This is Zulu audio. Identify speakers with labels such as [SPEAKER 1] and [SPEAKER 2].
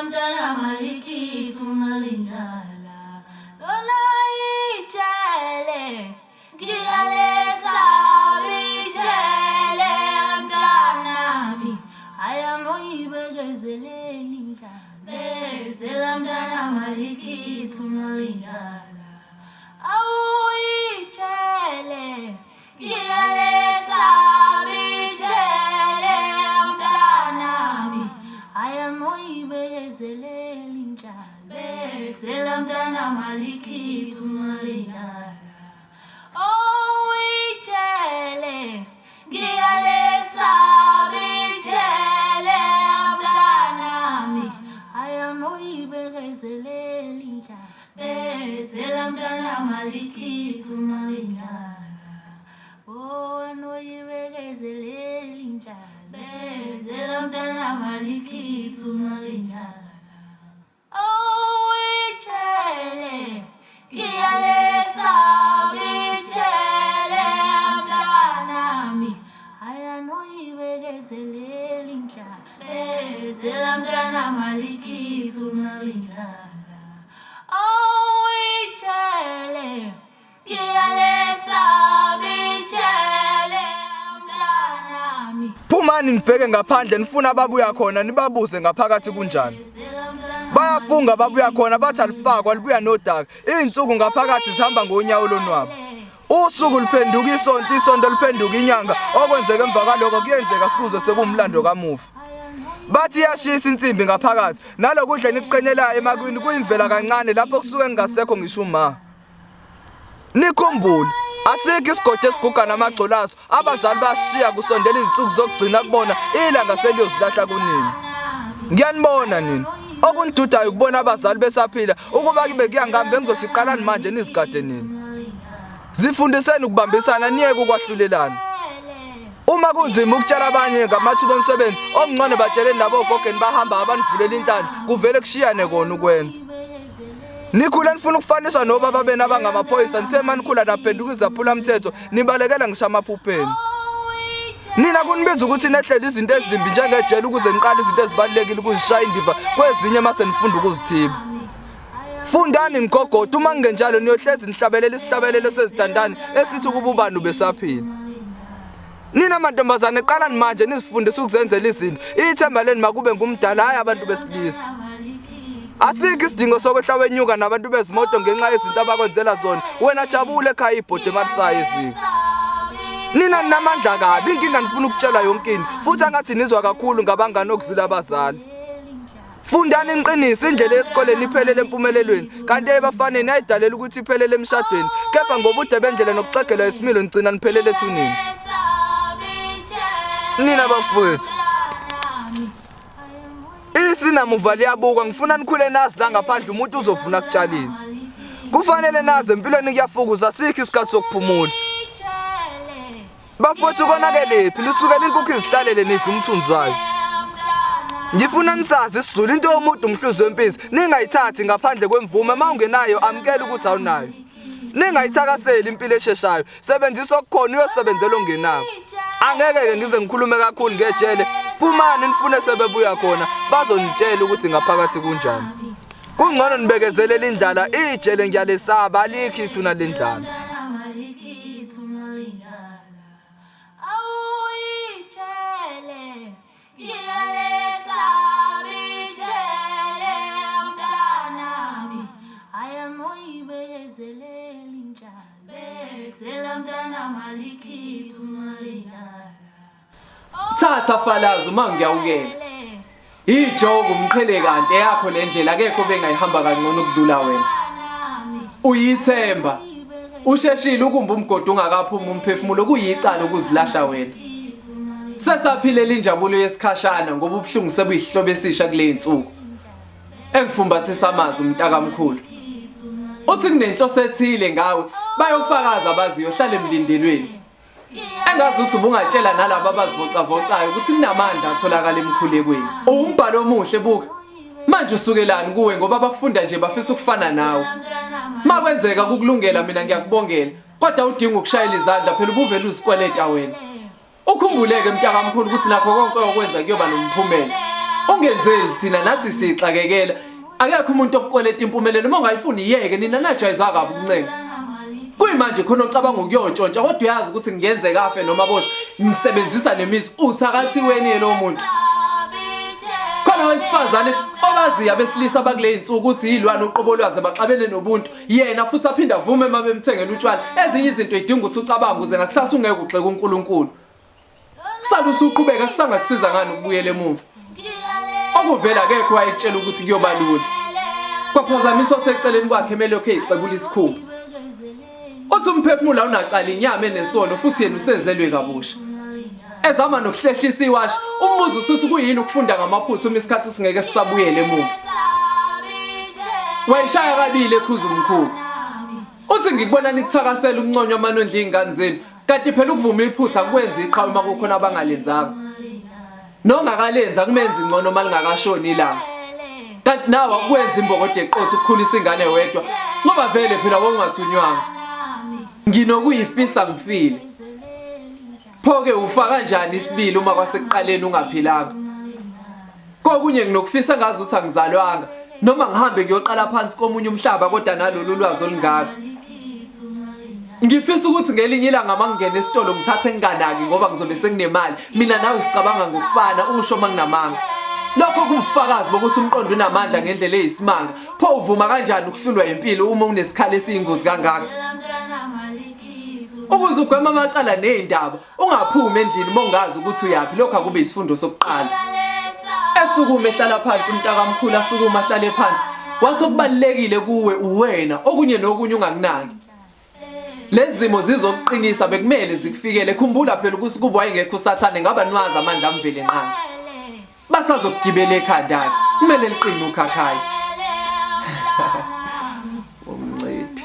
[SPEAKER 1] mntana malikithu malindlala lona ijele ngiyalesaba ijele mntanami ayanoyibekezeleli indlala bezela mntana malikithu malindlala awuyitshele ngiyalesaba ijele mntanami ayanoyibekezeleli indlala bezela mntana malikithu malindlala owitshele ngiyalesaba ijele mntanami ayanoyibekezeleli indlala bezela mntana malikithu malindlala oh anoyibekezeleli indlala bezela mntana malikithu malindlala owitshele ngiyalesaba ijele mntanami ayanoyibekezeleli indlala bezela mntana malikithu malindlala owitshele ngiyalesaba ijele mntanami.
[SPEAKER 2] Phumani nibheke ngaphandle nifuna ababuya khona nibabuze ngaphakathi kunjani. Bayafunga babuya khona bathi alifakwa libuya nodaka. Izinsuku ngaphakathi zihamba ngonyawo lonwabo. Usuku luphenduka isonto, isonto liphenduka inyanga. Okwenzeka emva kwaloko kuyenzeka sikuzwe sekuwumlando kamufi. Bathi iyashisa insimbi ngaphakathi. Nalokudla enikuqenyelayo emakwini kuyimvela kancane lapho kusuke kungasekho ngisho uma. Nikhumbule, asikho isigodi esiguga namagxolo aso. Abazali bashiya kusondela izinsuku zokugcina kubona ilanga seliyozilahla kunini. Ngiyanibona nina. Okunidudayo ukubona abazali besaphila ukuba kibe kuya ngami bengizothi qalani manje nizigade nina. Zifundiseni ukubambisana niyeke ukwahlulelana. Uma kunzima ukutshela abanye ngamathuba omsebenzi, okungcono batsheleni labo ogogeni bahamba abanivulela inhlanhla, kuvele kushiyane kona ukwenza. Nikhula nifuna ukufaniswa nobaba benu abangamaphoyisa, nithe manikhula naphenduka izaphula mthetho, nibalekela ngisho amaphupheni. Nina kunibiza ukuthi nehlele izinto ezimbi njengejele ukuze niqale izinto ezibalulekile ukuzishaya indiva kwezinye mase nifunda ukuzithiba. Fundani nigogoda, uma kungenjalo niyohlezi nihlabelela isihlabelelo sezitandane esithi ukuba ubani ubesaphila. Nina mantombazane qalani manje nizifundise ukuzenzela izinto. Ithemba lenu makube ngumdala hayi abantu besilisa. Asikho isidingo sokwehla wenyuka nabantu bezimoto ngenxa yezinto abakwenzela zona. Wena jabule ekhaya ibhodi emalisayo eziko. Nina ninamandla kabi, inkinga nifuna ukutshelwa yonke into futhi angathi nizwa kakhulu ngabangani okudlula abazali. Fundani niqinise indlela yesikoleni iphelele empumelelweni kanti ebafaneni ayidalela ukuthi iphelele emshadweni kepha ngobude bendlela nokuxegelwa isimilo nigcina niphelele ethuneni. Nina bafowethu, isinamuva liyabukwa, ngifuna nikhule nazi la ngaphandle umuntu uzovuna kutshalile. Kufanele nazi empilweni kuyafukuza, asikho isikhathi sokuphumula. Bafowethu konakelephi nisukela inkukhu izihlalele nidla umthunzi wayo. Ngifuna nisazi isiZulu into yomuntu umhluzi wempisi ningayithathi ngaphandle kwemvume uma ungenayo amukela ukuthi awunayo. Ningayithakaseli impilo esheshayo sebenzisa okukhona uyosebenzela ongenako. Angeke ke ngize ngikhulume kakhulu ngejele phumani nifune sebebuya khona bazonitshela ukuthi ngaphakathi kunjani. Kungcono nibekezelele indlala ijele ngiyalesaba alikho ithuna lendlala.
[SPEAKER 1] Awuyitshele ngiyalesaba ijele mntanami ayanoyibekezeleli indlala bezela mntanami alikhithi umalindlala.
[SPEAKER 3] Thatha falazi uma ngiyawukela. Ijoko umqhele kanti eyakho le ndlela akekho bengayihamba kangcono ukudlula wena. Uyithemba. Usheshile ukumba umgodi ungakaphumi umphefumulo kuyicala ukuzilahla wena. Sesaphilela injabulo yesikhashana ngoba ubuhlungu sebuyihlobo esisha kule insuku. Engifumbathisa amazwi umntakamkhulu. Uthi kunenhloso ethile ngawe bayofakaza abaziyo hlale emlindelweni. Engazi ukuthi ubungatshela nalabo abazivocavocayo ukuthi kunamandla atholakala emkhulekweni. Uwumbhalo omuhle buka. Manje usukelani kuwe ngoba bakufunda nje bafisa ukufana nawe. Makwenzeka kukulungela mina ngiyakubongela. Kodwa udinga ukushayela izandla phela ubuvele uzikweleta wena. Ukhumbuleke mntakamkhulu ukuthi nakho konke okwenza kuyoba nomphumela. Ungenzeli thina nathi sixakekela. Akekho umuntu okukweleta impumelelo uma ungayifuni yeke nina najayizwa kabi ukuncenga. Kuyimanje khona ocabanga ukuyontshontsha kodwa uyazi ukuthi kungenzeka afe noma aboshwe. Nisebenzisa nemithi uthakathiweni lo muntu. Khona wesifazane obaziyo abesilisa abakule insuku ukuthi yilwane uqobo lwazo baxabene nobuntu yena futhi aphinde avume uma bemthengela utshwala. Ezinye izinto idinga ukuthi ucabange ukuze ngakusasa ungeke ugxeke uNkulunkulu. Sale usuqhubeka kusangakusiza ngani ukubuyela emuva. Okuvela akekho wayekutshela ukuthi kuyoba lula. Kwaphazamisa oseceleni kwakhe emelokhu eyixebula isikhumba. Uthi umphefumulo awunacala inyama enesono futhi yena usezelwe kabusha. Ezama nokuhlehlisa iwashi, umbuzo usuthi kuyini ukufunda ngamaphutha uma isikhathi singeke sisabuyele emuva. Wayishaya kabili ekhuza umkhulu. Uthi ngikubona nikuthakasela ukunconywa amanondla iy'ngane zenu Kanti phela ukuvuma iphutha kwenza iqhawe uma kukhona abangalenzanga. Nongakalenzi akumenzi ngcono uma lingakashoni ilanga. Kanti nawe akwenza imbokodo eqotho ukukhulisa ingane wedwa ngoba vele phela wawungathunywanga. Nginokuyifisa ngifile. Pho-ke ufa kanjani isibili uma kwasekuqaleni ungaphilanga? Kokunye nginokufisa ngazi ukuthi angizalwanga noma ngihambe ngiyoqala phansi komunye umhlaba kodwa nalolu lwazi olungaka. Ngifisa ukuthi ngelinye ilanga mangingena esitolo ngithathe nginganaki ngoba ngizobe senginemali. Mina nawe sicabanga ngokufana usho manginamanga. Lokho kuwubufakazi bokuthi umqondo unamandla ngendlela eyisimanga. Pho uvuma kanjani ukuhlulwa impilo uma unesikhala esiyingozi kangaka? Ukuze ugweme amacala nezindaba, Ungaphumi endlini uma ungazi ukuthi uyaphi, lokho akube isifundo sokuqala. Esukume ehlala phansi umntakamkhulu asukume ahlale phansi. Wathi okubalulekile kuwe uwena, okunye nokunye ungakunaki. Lezi zimo zizokuqinisa bekumele zikufikele. Khumbula phela ukuthi kuba wayengekho uSathane ngaba niwazi amandla aMvelinqangi. Basazokugibela ekhanda-ke. Kumele liqine ukhakhayi. Umncedi.